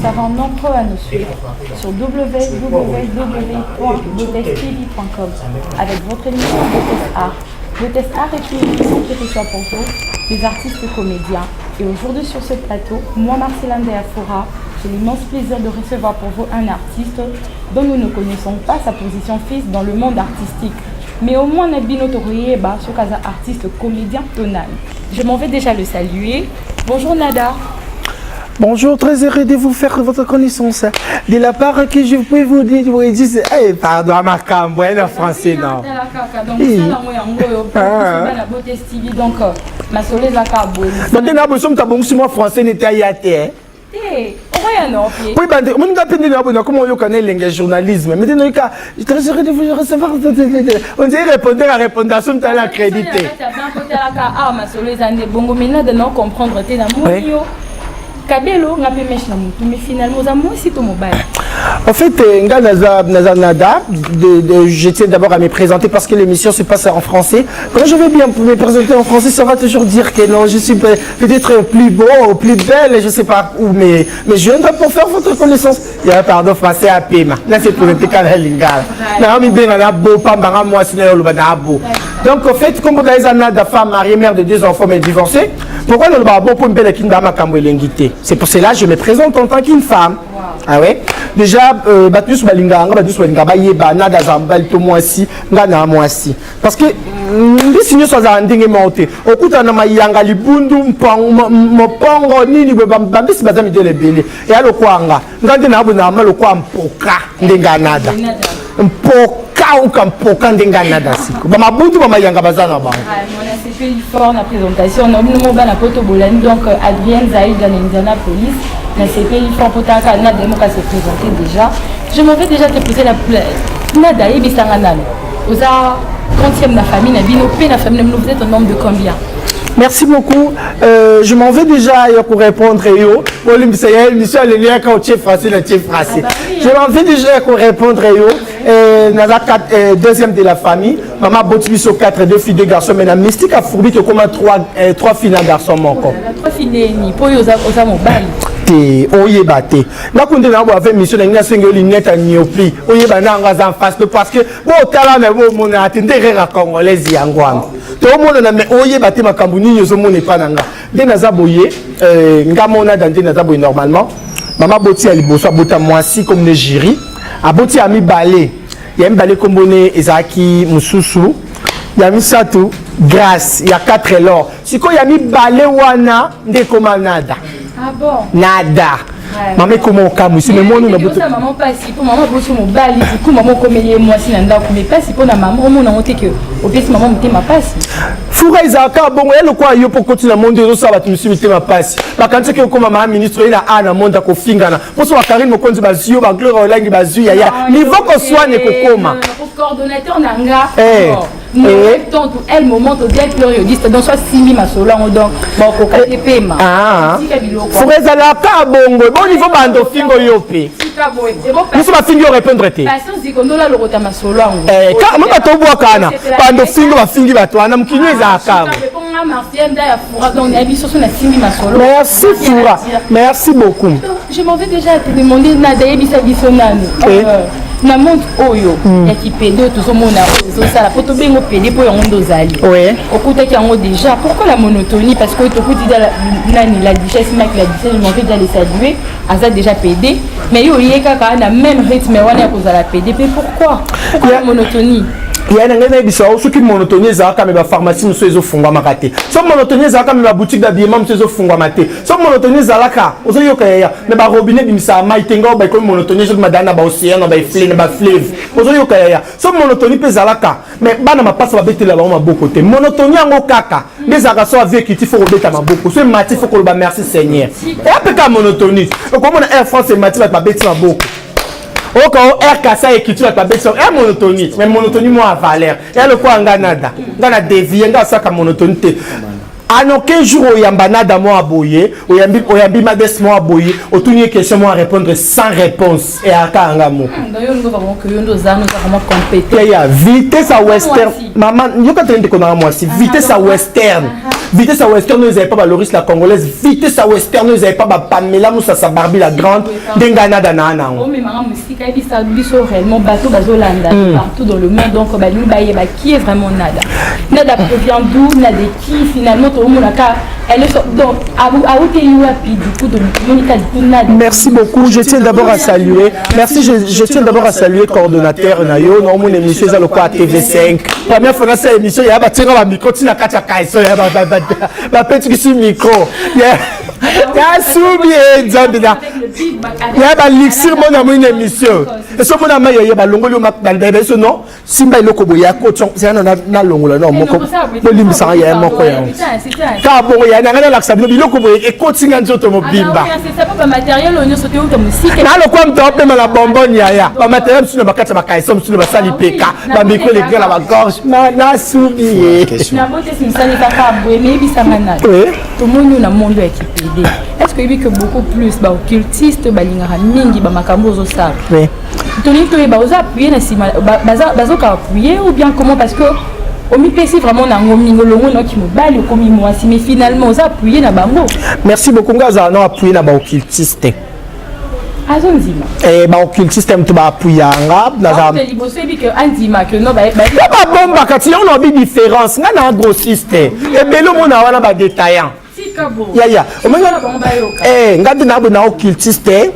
savons nombreux à nous suivre sur www.botestv.com avec votre émission Botest Art. Botest Art est une émission qui reçoit pour vous les artistes comédiens. Et aujourd'hui sur ce plateau, moi Marcelin Deafora, j'ai l'immense plaisir de recevoir pour vous un artiste dont nous ne connaissons pas sa position fixe dans le monde artistique. Mais au moins, Nabino Toroyeba, ce artiste comédien tonal. Je m'en vais déjà le saluer. Bonjour Nada. Bonjour, très heureux de vous faire votre connaissance. De la part que je peux vous dire, vous dire, eh, pardon, makambo, en français, non. Donc, donc, masolo ezaka boye. Donc, na boso mutu abongisi mwa français neti aya te. Po ebande omoni nga mpe ndenge naboye nakoma oyoka na elenge ya journalisme, mais noyoka très heureux de vous recevoir, on dirait répondre à répondre so mutu ala crédit te. Awa masolo eza nde bongo. Maintenant de no comprendre te, namoni yo kabelo, nga mpe mèche na motu, mais finalement oza mwasi to mobali? En fait, nga naza, naza Nada, je tiens d'abord à me présenter parce que l'émission se passe en français. Quand je vais bien me présenter en français, ça va toujours dire que non, je suis peut-être plus beau ou plus belle, je sais pas où, mais je viendrai pour faire votre connaissance. Il y a pardon, français à Pema. Là, c'est pour le kala lingala. Na mi benga na beau, pamba moi sinon yo na beau. Donc en fait, comme vous avez Nada, femme mariée, mère de deux enfants mais divorcée, pourquoi le bon pour me belle kinda makambo elengi te? C'est pour cela que je me présente en tant qu'une femme. Ah ouais. Déjà, bato nyonso balingaka nga, bato nyonso balingaka bayeba Nada aza mobali to mwasi. Nga na mwasi parce que mbisi nyonso azala ndenge moko te. Okutana na mayanga, libundu, mopongo, nini boye, bambisi baza midele ebele. Eya lokwa nga, nga nde naboye na mama lokwa mpoka ndenge anada mpoka uka mpoka ndenge anada siko bamabundu bamayanga baza na bango. Nasepeli fort na présentation na bino mo bana poto bolani. Donc Adrienne Zaïda na Indianapolis, nasepeli fort po taka Nada moko se présenter déjà. Je m'en vais déjà te poser la Nada, yebisanga nano, oza quantième na famille na bino? Mpe na famille na bino, vous êtes un nombre de combien? Merci beaucoup. Je m'en vais déjà pour répondre. Yo. Bolimbisa ya émission aleliaka otie français na tie français. Ah bah oui, je m'en vais déjà pour répondre yo. Naza quatre, deuxième de la famille. Maman boti biso 4, deux filles, deux garçons, mais na mystique a fourbi que comment trois trois filles na garçon moko. Trois filles neni po yo oza mobali? Te, oyeba te. Ndako nde na bo ave mission na ngai nasengi yo lunette ya myopie. Oyeba na yango aza en face parce que botala me bomona te nde erreur congolaise yango wana. Tomonana me oyeba te makambo nini ozomona epa na nga. Nde naza boye, nga monada nde naza boye. Normalement mama boti ya liboso abota mwasi comme ne jiri, aboti ya mibale, ya mibale kombo ne ezalaki mosusu, ya misato Grâce, ya 4 lor. Sikoyo ya mibale wana nde ekoma Nada. Ah bon? Nada mama ekoma okamwisi me moni na butu. Mama mpasi mpo mama bosi mobali, du coup mama okomeli ye mwasi na ndako, mais mpasi mpo na mama omona yango te ke opesi mama motema mpasi. Fura ezalaka bongo ya lokola yo mpo okoti na monde, ezosala bato mosusu mitema mpasi, bakanisi soki okóma maa ministre ye na a na monde akofingana mposo bakarine mokonzi bazwi yo, bagloire olangi bazwi yaya niveau koswana ekokoma. Coordonnateur na nga tant el moment todia périodiste, donc soit simbi masolo yango, donc bakoka te pema. Fura ezalaka bongo bo niveau bando ofingo yo mpe biso bafingi yo répondre te. Zikondola lokota masolo yango. Mo bato obwaka wana bando ofingo, bafingi bato wana mokili ezalaka. Merci Fura, merci beaucoup. Je m'en vais déjà te demander, Nada, yebisa biso nanu na monde oyo ya kipédé oyo tozomona oyo ezosala po tobengo pédé, mpo yango nde ozali okutaki yango déjà. Pourquoi la monotonie? Parce que tokuti nani, la duchesse Mike, la duchesse, je m'en vais déjà les saluer, aza déjà pédé, mais yo oye kaka na même rythme wana ya kozala pédé mpe. Pourquoi la monotonie? Ya na ngai nayebisa yo, soki monotonie ezalaka me bapharmacie mosusu ezofungwamaka te, soki monotonie ezalaka me baboutique d'habillement mosusu ezofungwama te, soki monotonie ezalaka, ozoyoka yaya, me barobinet ebimisaka mai te, ngai baikomi monotonie soki madala na baocéan, na baefle, na bafleuve, ozoyoka yaya. Soki monotonie mpe ezalaka me bana mapasa babetela bango maboko te, monotonie yango kaka nde ezalaka. So avie ekiti, fo kobeta maboko, so emati, fo koloba merci Seigneur. Eya mpe kaka monotonie. Okomona Air France emati, bato babeti maboko. Oka o Air Kasa ekiti, bato babeti. Air monotonie, mais monotonie mwa ya valeur eya lokola nga Nada, nga na dévie, nga asaka monotonie te. En aucun jour oyamba Nada mwa boye, oyambi, oyambi Mades mwa boye, otuni ye question mwa répondre sans réponse, eyaka yanga moko. Ya vitesse ya western, mama, yoka te, ndeko nanga mwasi, vitesse ya western. Vitesse ya western oyo ezali pa baloris la congolaise, vitesse ya western oyo ezali pa bapamela Mosasa, Barbi la grande, nde ngai nada naa nango. Omemanga mosika. Yebisa biso réellement, bato bazolanda partout dans le monde, donc balingi bayeba qui est vraiment Nada. Nada provient d'où? Nada qui finalement tomonaka, elle est donc auteli wapi? Du coup tomonika, du coup Nada. Merci beaucoup. Je tiens d'abord à saluer. Merci, je tiens d'abord à saluer coordonnateur na yo. Non, mon émission eza lokola TV5. Première fois na émission ya batinga ba micro tina kati ya kaiso ya ba ba ba ba petit micro. Ya ya subi nzambe na ya ba lixir mon amour une émission. Et so mona mai ya balongoli yo so non simba eloko boye ya kotio zana na nalongola no moko bolimbisaka ya moko yango kaka bongo ya nanga nalakisa bino biloko boye ekotinga nzoto mobimba nalokwa moto apema na bonbonne yaya bamatériel mosusu na bakati ya bakaiso mosusu na basali peka bamicro elekika na bagorge nasubi ye. Tomoni na monde ya kipede, est ce que oyebi que beaucoup plus baoccultiste balingaka mingi bamakambo ozosala? Tolingi toyeba, oza appuye na nsima, bazoka appuye ou bien comment? Parce que omipesi vraiment nango mingi, olongo noki mobali, okomi mwasi, mais finalement oza appuye na bango. Merci beaucoup. Nga azala na appuye na baoccultiste. Azondima. Baoccultiste moto baapuyanga. Liboso yebi ke andima ke no. Babombaka ti yango na babi différence. Nga na grossiste ebele, omona wana badétaillant yaya nga nde naboye na occultiste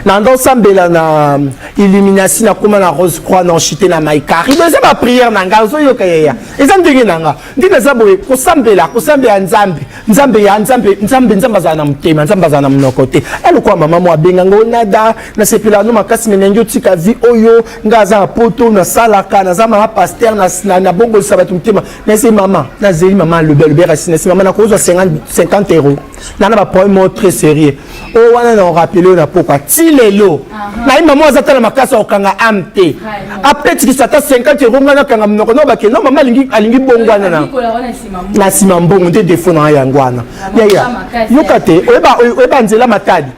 na ndosambela na illumination, nakóma na rose croix, na enchite na maikari. Eza baprière na ngai, ozoyoka yaya? Eza ndenge na nga, nde naza boye kosambela, kosambela Nzambe, Nzambe ya Nzambe, Nzambe, Nzambe azala na motema, Nzambe azala na monoko te. Elokwa mama mo abenganga onada, nasepela no makasi, me nangi otika vie oyo. Nga aza na poto, nasalaka, naza mama pasteur, nabongolisa bato motema. Nase mama, nazeli mama, alobi, alobi asi, nasi mama nakozwa 50 € nana baproblème moko très sérieux oyo wana na orappeler oyo na pokwa ti lelo. Naye mama aza tala makasi akokanga ame te, apetikisa ata 50 €, ngai nakanga monoko no bake no mama alingi bongo wana na nsima mbongo nde défaut na yango wana yaya. Yoka te, oyeba nzela Matadi,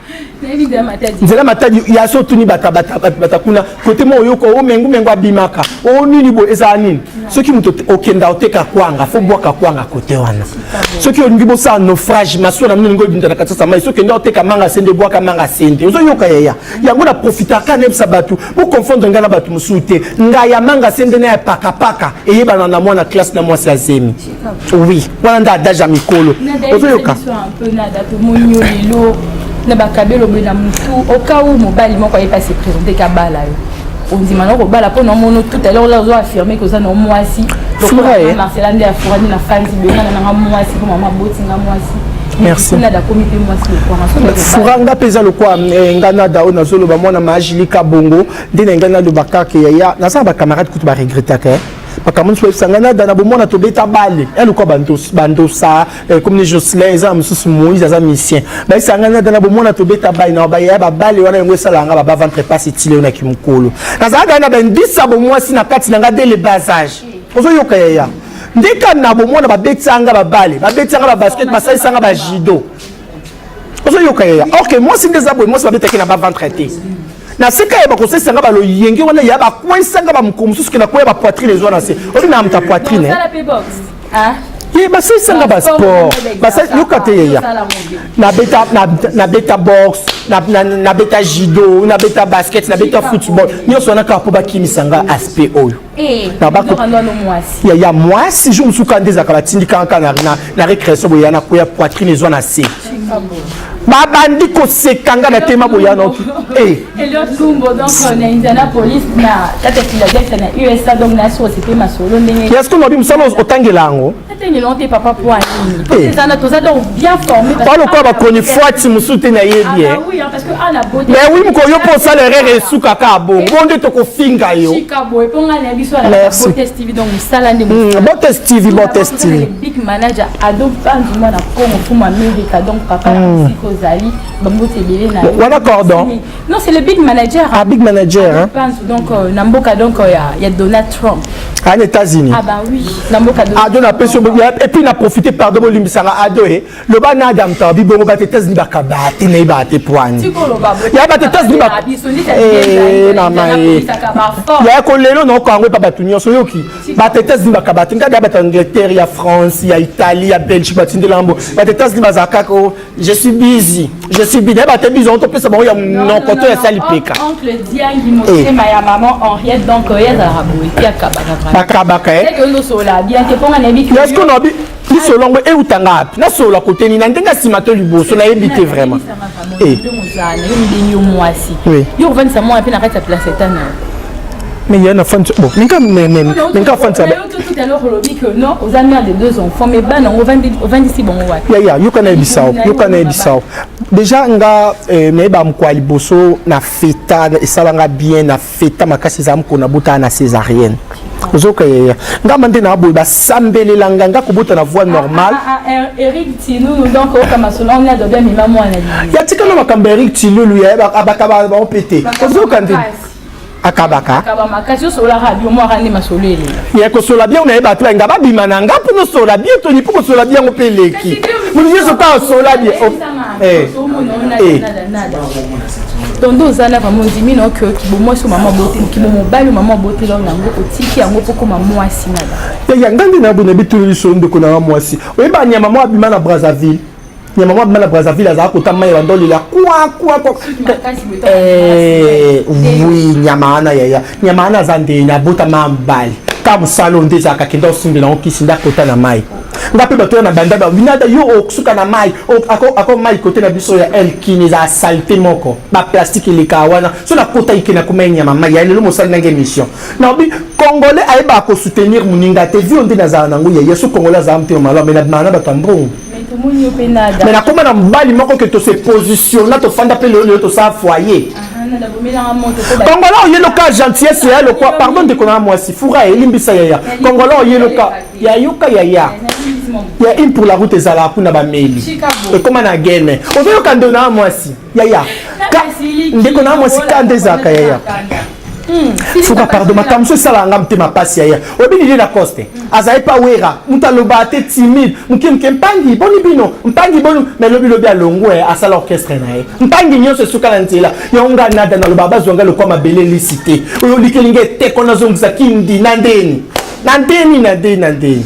nzela Matadi ya so otuni bata kuna kote mo oyoka o mengu mengu abimaka o nini boye, ezala nini? Soki moto okenda oteka kwanga, fo bwaka kwanga kote wana. Soki olingi bosala naufrage, masuwa na bino olingi obinda na kati ya mai, soki okenda oteka manga sende, bwaka manga sende. Ozoyoka yaya? Yango na profitaka nayebisa bato boconfondre ngai na bato mosusu te. Ngai ya manga sende na ya pakapaka eyebana na mwana classe na mwasi ya zemi. Oui, wana nde adage ya mikolo, ozoyoka? Lelo na bakabelo boye na motu, au cas où mobali moko aye se présenter kabala yo, ondima na kobala? Mpo na omono tout à l'heure la ozo affirmer que oza na mwasi. Marcela nde afurani na fandi bengana nanga mwasi mpo mama abotinga mwasi. Merci. Nada komi mpe mwasi lokwanga. Fura nga mpe eza lokwa nga nada oyo nazoloba mwana maajilika bongo nde na ngai naloba kaka yaya, naza na bacamarade kutu baregretaka makambo nyonso bayebisa ngai nada na bomwana tobeta bale ya lokwa bandosa comme ni Jocelyn, eza na mosusu Moïse aza musicien, bayebisa ngai nada na bomwana tobeta bale na baya babale wana, yango esalaka nga baba ventre pasi etile oyo naki mokolo nazalaka na bandisa bomwasi na kati na nga dès le bas âge. Ozoyoka yaya? Nde ka na bomwana babetisanga babale, babetisanga babasket, basalisanga bajudo. Ozoyoka yaya? Ok, mwasi nde eza boye, mwasi babetaki na baventre te na seka ya bakosalisanga baloyenge wana ya bakwesanga bamokolo mosusu ke nakwea bapoitrine ezwa na se obi na moto ya poitrine ye basalisanga basport. Yoka te yeya, nabeta boxe, nabeta judo, nabeta basket, nabeta football, nyonso wana kaka mpo bakimisa nga aspect oyo ya mwasi. Jour mosusu kaka nde ezalaka batindi kaka na récréation boye ya nakwea poitrine ezwa na se, babandi koseka nga na tema boya noki. Eliot Lumbo, donc na Indianapolis na kati ya Philadelphia na USA, donc na société masolo ndenge. Est-ce que nobi mosala otangela yango? Natangela te papa, po nini? Toza toza donc bien formé. Pa lokola bakoni fwati mosusu te nayebi. Oui, parce que ana beauté. Mais oui, moko yo mpo osala erreur esukaka bongo bo nde tokofinga yo. Chika boye mpo ngai na biso ala Botes TV, donc mosala nde. Botes TV, Botes TV. Big manager Ado Panzu, mwana Congo, Fuma America, donc papa na siko. ozali, bambote ebele na Wana cordon. Non, c'est le big manager. Ah, big manager, hein. Panzu, donc na mboka donc ya Donald Trump. En États-Unis. Ah bah oui, na mboka. Ado na peso et puis na profiter, pardon, bolimbisanga ado e loba na Adam tabi bongo bato États-Unis bakaba te na yeba te poani ya bato États-Unis ba mama ye ya kolelo na okango epa bato nyonso oyoki bato États-Unis bakaba te. Ngai ya bato Angleterre, ya France, ya Italie, ya Belgique batindela yango. Bato États-Unis bazala kaka: "Oh, je suis busy, je suis busy." Nayeba te busy topesa bango ya monoko to ya sali peka. Oncle Diangi, motema ya maman Henriette, donc ye azalaka boye te, akabaka. Bakabaka. Osola bien te mponga nayebi. Est-ce que nabi lisolo yango eutanga api nasolola koteni na ndenge nsima to liboso? Nayebi te vraiment. Ozala yo mibengi yo mwasi, yo kovandisa mwana mpe na kati ya placenta na yo. Mais ya na fandi bon minga minga fandi. Tout à l'heure olobi que non, oza mère de deux enfants, mais bana yango ovandisi bango wapi? Ya yoka nayebisa yo, yoka nayebisa yo déjà. Nga nayeba mokolo ya liboso na feta esalanga bien na feta makasi, ezala mokolo nabotaka na césarienne. Ozoka yeya ngamba nde na boye basambelelanga nga kobota na voie normale. Eric Tilulu, donc oyoka masolo wana, adobi amema mwana. Ya tikana makambo ya Eric Tilulu ya abaka bango mpe te. Ozoyoka nde akabaka. Akaba makasi. Osolaka bio mwaka nde masolo elela. Ya kosola bien, nayeba te nga babima na nga mpo nosola bien toni mpo kosola bien yango mpe eleki moto nyonso ka osola bien. Tondo oza na vraiment ondimi na oke kibo mwasi mama obote, kibo mobali mama obotela yango, otiki yango mpo koma mwasi na ya nga nde na boye nabituli liso. Ndeko na nga mwasi, oyeba nyama mo abima na Brazzaville, nyama mo abima na Brazzaville, azala kota mai bandolela kwa kwa kwa. Oui, nyama wana yaya, nyama wana aza nde abotama mobali ka mosala oyo nde ezalaka kenda osimbela yango kisi nde akota na mai. Nga mpe bato oyo na banda binada yo osuka na mai ako mai kote na biso ya Elkini ezala saleté moko, baplastique elekaka wana. So nakota ike nakoma nyama mai ya lelo mosali nange émission naobi. Congolais ayebaka kosoutenir moninga te. Vi oyo nde nazala nango yaya, so Congolais azala motema malamu, me nabimaka na bato ya mbongo, me nakóma na mobali moko ke tose positionna, tofanda mpe lelo lelo tosala foyer. Congolais oyeloka gentillesse ya lokwa. Pardon, ndeko na mwasi fura elimbisa yaya. Congolais oyeloka ya yoka yaya ya une pour la route ezalaka kuna bameli ekóma na gene. Ozoyoka ndeko na mwasi yaya, ndeko na mwasi kanda ezalaka yaya fuka. Pardon, makambo so esalaka nga motema pasi yaya. Oyebi Lili Lacoste azali pa Wera, moto alobaka te, timide moke moke. Mpangi boni bino, mpangi boni, mais lobi lobi alongwe, asala orchestre na ye. Mpangi nyonso esuka na nzela yango. Nga nada naloba bazwa nga lokwa mabele elisi te. Oyo olikeli nga eteko nazongisa kindi na ndeni na ndeni na ndeni na ndeni.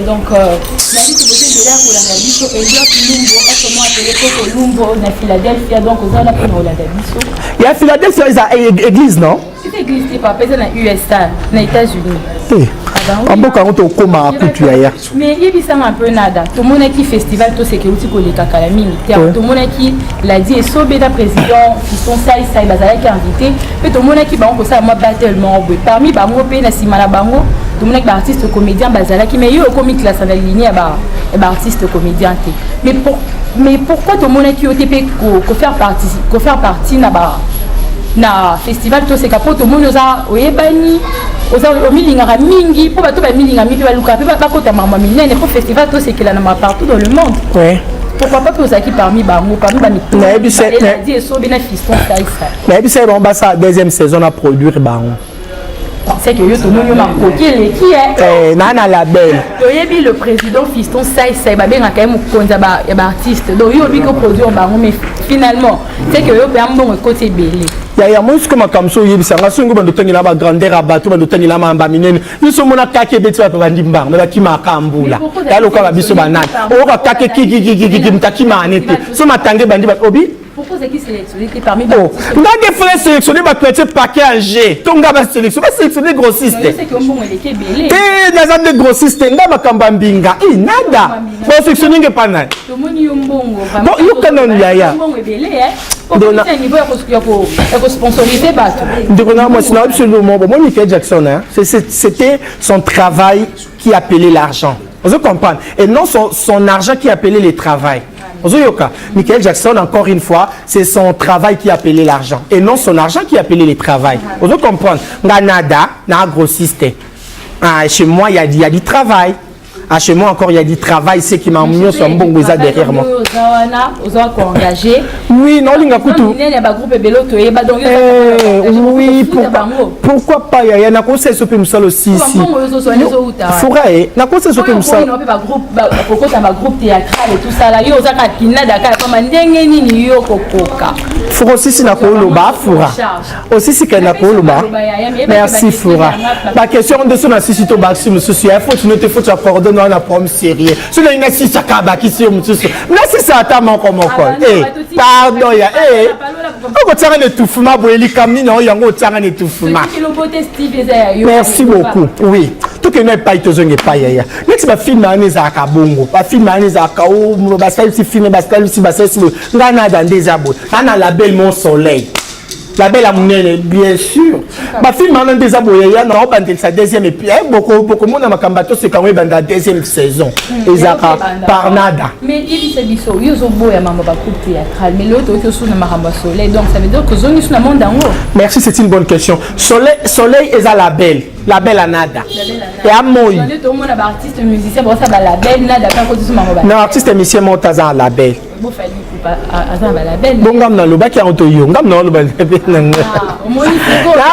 Donc nali tobote ebele ya kolanda biso. Eliot Lumbo, autrement appelé Koko Lumbo na Philadelphia, donc oza wana mpona kolanda biso. Ya Philadelphia eza église, non? C'est église te papa, eza na USA, na États-Unis. Te, bamboka yango tokóma kutu yaya. Mais yebisanga un peu nada, tomonaki festival Toseke euti koleka kala mingi te. Tomonaki Ladi Esobe na président Fiston Saisai bazalaki invité mpe. Tomonaki bango kosala mwa battle moko boye parmi bango mpe na nsima na bango tomonaki baartiste comédien bazalaki. Mais yo okomi classe na ligne ya baartiste comédien te. Mais pourquoi tomonaki yo te mpe kofaire partie na festival Toseka? Mpo tomoni oza oyebani, oza omilingaka mingi, mpo bato bamilinga mingi mpe balukaka mpe bakota makambo minene, mpo festival Tosekela na partout dans le monde. Pourquoi pas mpe ozalaki parmi bango, parmi bamitoadi Esobe na Fiston Saisa? Nayebisa ye bango basala deuxième saison na produire bango. C'est que yo tomoni yo makoki eleki. Naa na label. Toyebi le président Fiston Saisai, babengaka ye mokonzi ya baartiste. Donc yo obiki oproduire bango, mais finalement c'est que yo mpe ya mbongo ekoti ebele. Yaya moi, siko makambo so oyebisanga songo bando otangela bagrandeur ya bato, bando otangela mamba minene nyonso. Omona kaka ebeti bato bandi mbango me bakimaka mbula ya lokola biso banani. Oyoka kaka kikikikiki, moto akimaka ne te so matanga ebandi obi. Pourquoi ozalaki sélectionné te parmi Oh, nga nde frais sélectionné bato batie paquet en G to nga basélection basélectionné grossiste te. Naza nde grossiste nga makambo ya mbinga i nada basélectionné nge epa nani. Bon, yoka nanu yaya. Niveau ya kosponsoriser bato. Ndeko na mwasi na absolument bon. Moi, Michael Jackson, hein, c'était son travail qui appelait l'argent, vous comprendre, et non son argent qui appelait le travail. Ozoyoka, Michael Jackson, encore une fois, c'est son travail qui appelait l'argent et non son argent qui appelait le travail. Vous comprendre? Nga nada, na grossiste. Ah, chez moi, il y a du travail. Ah, chez moi encore, il y a du travail, c'est qui m'a mis sur mbongo eza derrière moi. Oza ko engagé. Oui, non linga kutu. Nene ba groupe ebele toyeba donc eh, oui, pourquoi, pourquoi pas yaya na conseil sope musalo si si. Fura eh, na conseil sope musalo. Ba groupe ba kokota ba groupe théâtral et tout ça là, yo oza ka kinada ka kama ndenge nini yo kokoka. Fura sisi na koloba fura. Osisi kenda koloba. Merci fura. Ba question nde so na sisi to bakisi mosusu ya faute no te, faute ya cordon wana, problème sérieux. So na ina sisi aka bakisi yo mosusu na sisi ata moko moko. Eh, pardon ya, eh, okotianga na étouffement boye, likambo nini oyo yango otianga na étouffement? Merci beaucoup. Oui, tokende epai, tozonga epai yaya. Neti bafilm wana ezalaka bongo, bafilm wana ezalaka o basalisi film, basalisi basalisi boye. Ngai nada nde eza boye, ngai na label Mon Soleil, label ya monene bien sûr. Bafilm wana nde eza boye ya na obandelisa deuxième epi bokomona makambo atoseka yango ebanda deuxième saison ezalaka par nada. Mais yebisa biso, yo ozoboya mambo bagroupe théâtral, mais lelo toyoki osuna makambo ya Soleil, donc ça veut dire kozongi su na monde yango? Merci, c'est une bonne question. Soleil, Soleil eza label, label anada ya moi. Tomona baartiste musicien baosa balabel, nada mpe akoti so mango. Non, artiste musicien moko aza na label. Bofali aza na balabel. Bo ngam nalobaki yango to yo ngam naoloba label na nga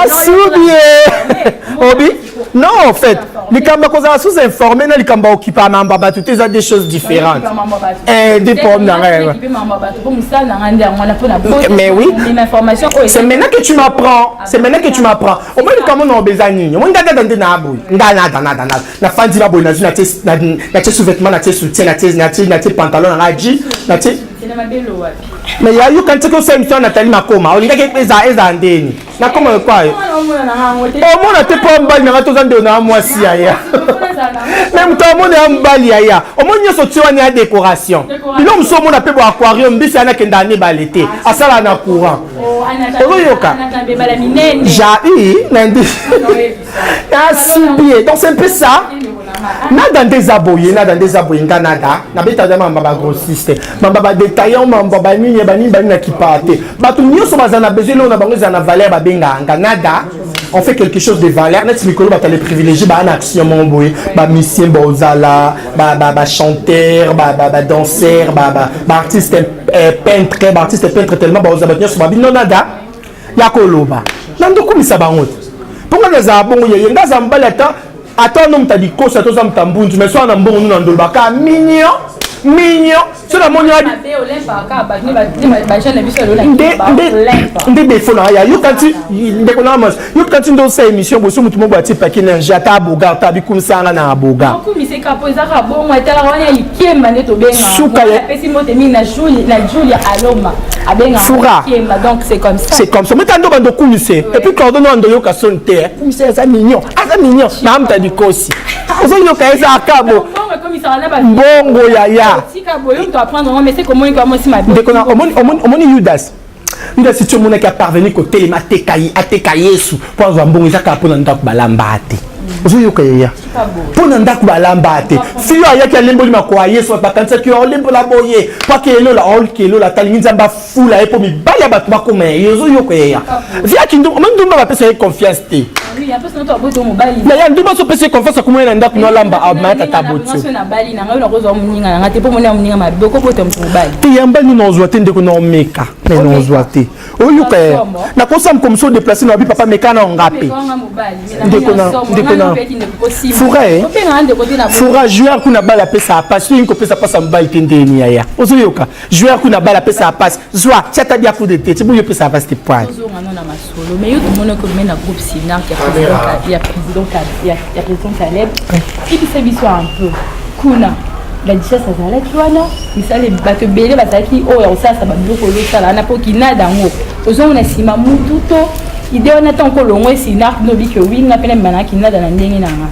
nasubi ye obi. Non, en fait, likambo kozala sous informé na likambo okipa mamba bato te eza des choses différentes. Eh, des problèmes na ngai. Mais oui, c'est maintenant que tu m'apprends, c'est maintenant que tu m'apprends. Omoni likambo na obeza nini? Omoni nga dada nde na boye, nga nada nada nada nafandi na boye, nazwi natie sous-vêtement, natie soutien, natie pantalon na ngai ji natie. Mais ya yoka ntiki osala émission Nathalie Makoma, olingaki eza ndeni nakoma kwa yo omona te mpo mobali nanga toza ndeko na mwasi yaya. Mais moto amoni ya mobali yaya, omoni nyonso ti wana ya décoration, biloko mosusu omona mpe bo aquarium, mbisi wana akenda ane ebale te, asala na courant, ozoyoka jai nandi nasubi. Donc c'est un peu ça, nada nde eza boye, nada nde eza boye. Nga nada nabetaka mamba bagrossiste, mamba badétaillant, mamba banini banini banini na kipaa te. Bato nyonso baza na besoin eloko na bango ezala na valeur, babengaka nga nada. On fait quelque chose de valeur. Neti mikolo bato les privilégiés baa na action moko boye, bamusicien bozala, bachanteur, badanseur, baartiste peintre, baartiste peintre tellement baozala, bato nyonso babino nada ya koloba na ndokumisa bango te. Mponga nazala bongo yeye, nga aza mobali, ata ata wana moto adikosi, ata oza moto ambunzu, mais so wana mbongo nuna ndolobaka mignon mignon. So namoni nde defo na ya yoka nti ndeko na mas yoka nti nde osala émission boso motu moko atie pake na nge ata aboga ata abikumisanga na aboga. Ezaka bongo, etalaka wana likemba nde Suka. Tobengapesi mbote mingi na Julia Aloma. Fura. Donc c'est comme ça. C'est comme ça, meta ndo bando kumise et puis cordon ndo yoka soni te, kumise aza mignon, aza mignon na amta dikosi, ozoyoka eza akabo mbongo yaya. Ndeko na omoni Yudas, Yudas ti omonaki aparvenir kotelema ateka Yesu mpo azwa mbongo, eza kaka mpo na ndako balamba te, ozoyoka yeya, mpo na ndako balamba te. Fiyo ayaki alemboli makolo ya Yesu, bato bakanisaki yo olembola boye mpo akelola, okelola atalingi Nzambe afula ye mpo mibali ya bato bakoma ye, ozoyoka yeya. Viaki omoni ndumba bapesa ye confiance te yaya, ndumba so opesa ye confiance, akomona ye na ndako no alamba amaya tata botio te. Yamba nini ozwa te ndeko na omeka me na ozwa te, oyoka ye nakosala mokomi so déplace na babi papa meka na onga mpe ndeko na fura e fura joueur kuna bala apesaka pasi, toyingi kopesa mpasi ya mobali te ndeni yaya, ozoyoka joueur kuna bala apesaka pasi, zwa tia ta bia coup de tête boyo opesaka pasi te poil. Masolo, mais yo tomoni okolume na groupe Sinark ya président Caleb, ebisa biso un peu kuna la duchesse azalaki wana, misala bato ebele bazalaki oyo ya kosalisa babiloko ozosala wana mpo kinada yango ozongo na nsima mutu to ide wana ntango kolongo esinark nobiki owinga mpena mema na kinada na ndenge na nga.